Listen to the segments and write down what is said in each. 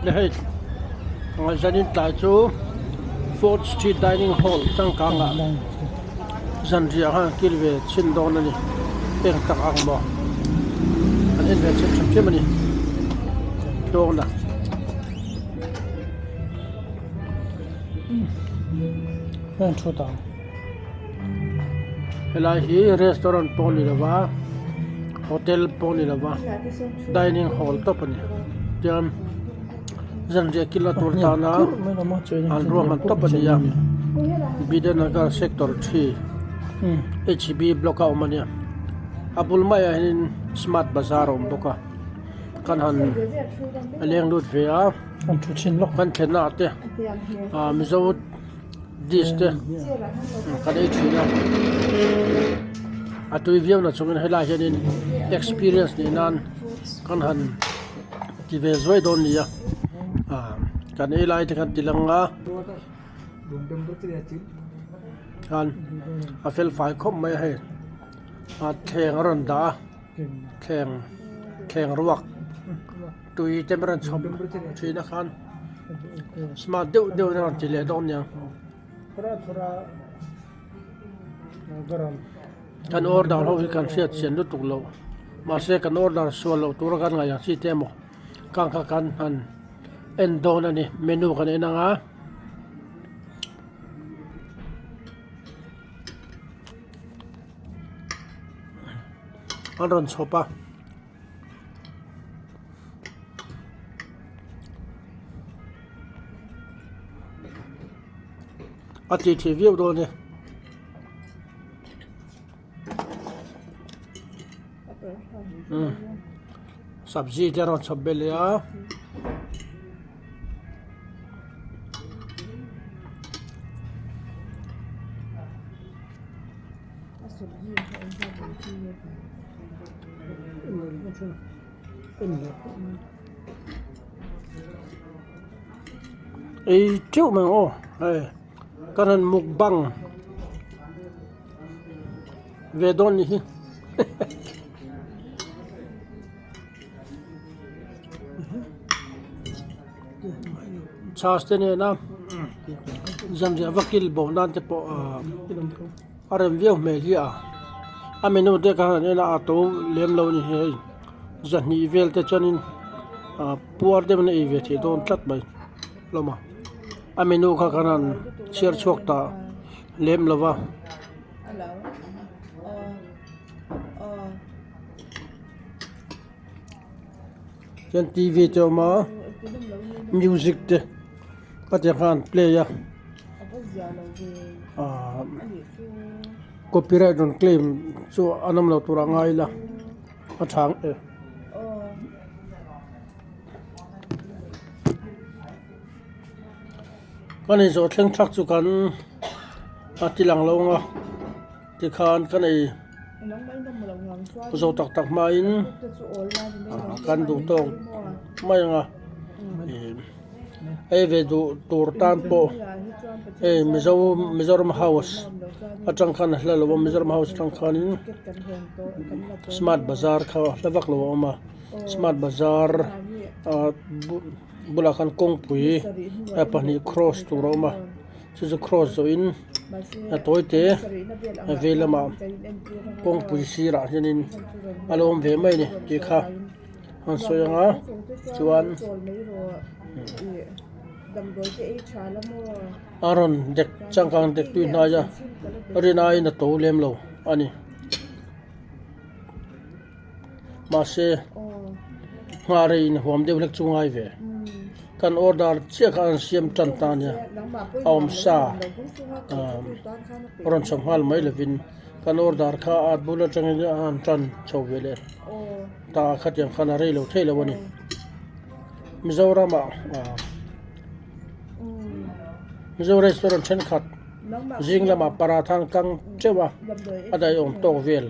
Le hei zanin tlai chu Fourth Street Dining Hall changkang ah zanriah khan an kil ve chhin dawn a ni eng tak ang maw an en ve chhin hrim hrim a ni dawn a. Helai hi restaurant pawh a ni lova hotel pawh a ni lova dining hall tawp a ni tian zanriah kilna tur tana an ruahman tawp a ni a Bidhannagar sector 3 H B block a awm a nia a bul maiah hianin smart bazar a awm bawk a kan han leng lut ve a kan thlenna ah te ah mizo dish te kan ei thin a a tui viau na chungin helai hianin experience nih nan kan han ti ve zuai dawn a ni a ah kan ei lai te khan ti lang a khan a fel fai khawp mai a hei ah thleng a rawn dah a thleng thleng ruak tui te rawn chhawp thin a khan smart deuh deuh in a rawn ti leh dawn nia kan order ho hi kan hriat chian lutuk loh mahse kan order sual loh tura kan ngaih ang chi te emaw kang kha kan han en dawn a ni menu kan en ang a. An rawn chhawp a. A tih theih viau dawn e. Umm sabzi te a rawn chhawp belh leh a. Ei teuh mai ang aw hei ka rawn mukbang ve dawn nih hi chhas te nena zanriah va kil bo nan te pawh ahh a rem viau hmel hi a a menu te kha han en a a to lem lo a ni hei zahnih vel te chuanin ah puar deuhin a ei ve theih dawn tlat mai hlawm a a menu kha khan han chhiar chhuak ta lem lo va. Chuan t v te a awm a music te a tiang khan an play a ahh copyright rawn claim chu an awm lo turah ngai ila a tha ang e. Kan inzawh thleng thak chu kan a ti lang lo ang a tikhan kan ei Zo tak tak hmain kan duh tawk mai ang a hei ve duh tur tan pawh hei Mizo Mizoram house atang khan a hla lo a Mizoram house atang khanin smart bazar kha hla vak lo a awm a smart bazar ah bulah khan kawngpui pahnih cross tur a awm a. Chu chu cross zawhin a tawi te a vei lamah kawngpui sirah hianin a lo awm ve mai a ni tih kha an sawi ang a chuan a rawn dek changkang dek tui hnai a rin aiin a to lem lo a ni mahse nghah rei inhuam deuh hlek chu ngai ve kan order chiah kha an siam tan ta ania a awm sa ah rawn chho nghal mai lovin kan order kha a bul atangin a han tan chho ve leh ta khatiang khan a rei lo thei lo a ni Mizoramah ah Mizo restaurant thenkhat zing lamah paratha an kang teuh a a daihawm tawk vel.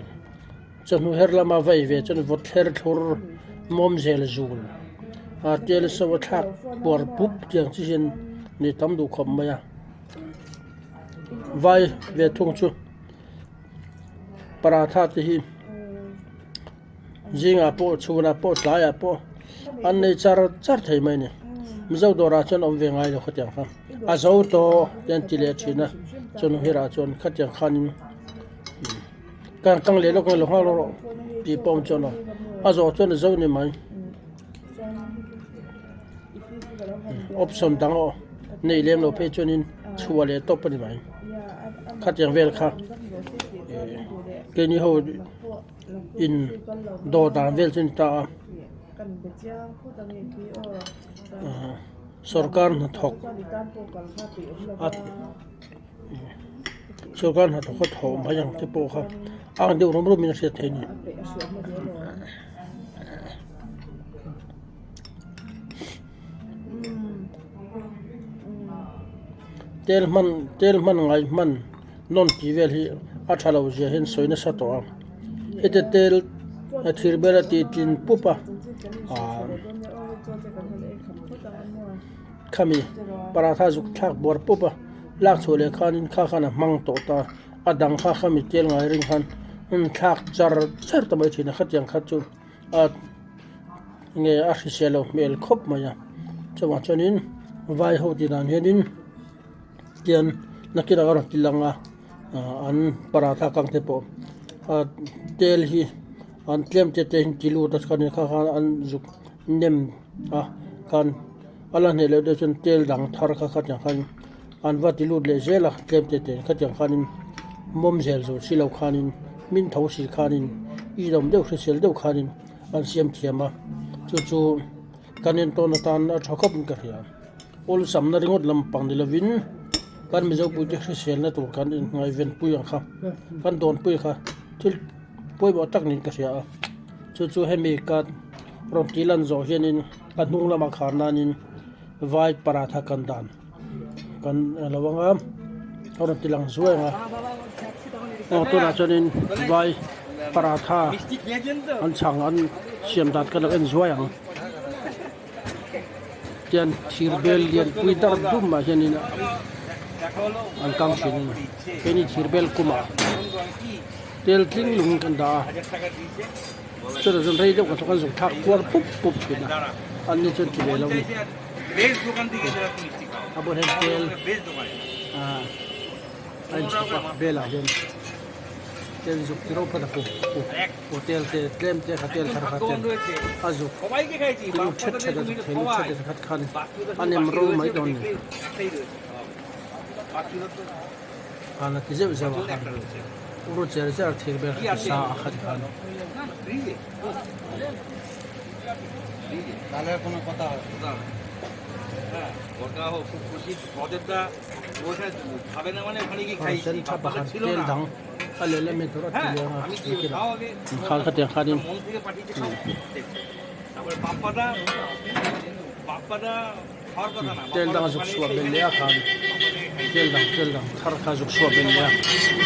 Chawhnu her lama vai ve chuan vawt thler thlur mawm zel zul a tel so a thlak puar pup tiang chi hian ni tam duh khawp mai a vai ve thung chu paratha te hi zingah pawh chhunah pawh tlaiah pawh an nei char char thei mai a ni. Mizo dawrah chuan awm ve ngai lo khatiang kha a zo tawh te an ti leh thin a chuan herah chuan khatiang khanin kan kang leh lawk lo nghal rawh tih pawh awm chuan a zawh chuan a zo ni mai option dang aw neih lem loh phei chuanin chhuah leh tawp a ni mai khatiang vel kha keini ho in dawr dan vel chu a ni ta a. Sorkar hnathawk a sorkar hnathawk a thawh mai ang te pawh kha a ang deuh rum rum in a hriat theih a ni. Tel hman tel hman ngai hman nawn tih vel hi a tha lo zia hian sawi nasa tawh a heti tel thir bel a tih tlin pup a ahh khami paratha zuk thlak buar pup a lak chhuah leh khanin kha khan a hmang tawh ta a dang kha khami tel ngai ring khan thlak char char ta mai thin a khatiang kha chu a. Nge a hrisel lo hmel khawp mai a chuvang chuanin vai ho tih dan hianin tian nakinah a rawn ti lang a ah an paratha kang te pawh a tel hi an tlem te te hi ti lut a chuan kha khan an zuk nem a khan a la hneh loh deuh chuan tel dang thar kha khatiang khan an va ti lut leh zel a tlem te te khatiang khanin mawm zel zawh si lo khanin hmin tho si khanin i dawm deuh hrisel deuh khanin. An siam thiam a, chu chu kan entawn atan a tha khawp in ka hria. Awlsamna ringawt lampang ni lovin kan Mizo puite hriselna tur kan inngaihvenpui ang kha, kan dawnpui kha thil pawimawh tak niin ka hria a. Chu chu hemi ka rawn tih lan zawh hianin a hnung lamah khar nanin vai paratha kan dan kan lo ang a, a rawn ti lang zuai ang a. Aw tunah chuanin vai paratha an chhang an siam dan ka lo en zuai ang. Tian thir bel lian pui dar dum ah hianin an kang thin a ni. Keini thir bel kumah tel tling lung kan dah a, chutah chuan rei deuh kan thawk a zuk thlak kuar pup pup thin a, an ni chuan ti ve lo a ni. A bawr hian tel ah a inchhawp a belah hian tel zuk ti ro phawt a pu pu tel te tlem te kha tel thar kha tel a zuk ti lut thet thet a zuk thei lut thet thet khat khan a nem ro mai dawn a ni khan a ti zeuh zeuh a khan uru cher cher thir vel kha ti sa a kha ti khan. Sen tha pakhat tel dang a lehlam hi tur a ti liang a thilkil ah inkhal khatiang khanin tel dang a zuk chhuah belh leh a khan tel dang tel dang thar kha a zuk chhuah belh leh a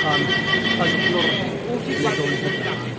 khan a zuk nawr leh dawn khatiang khan.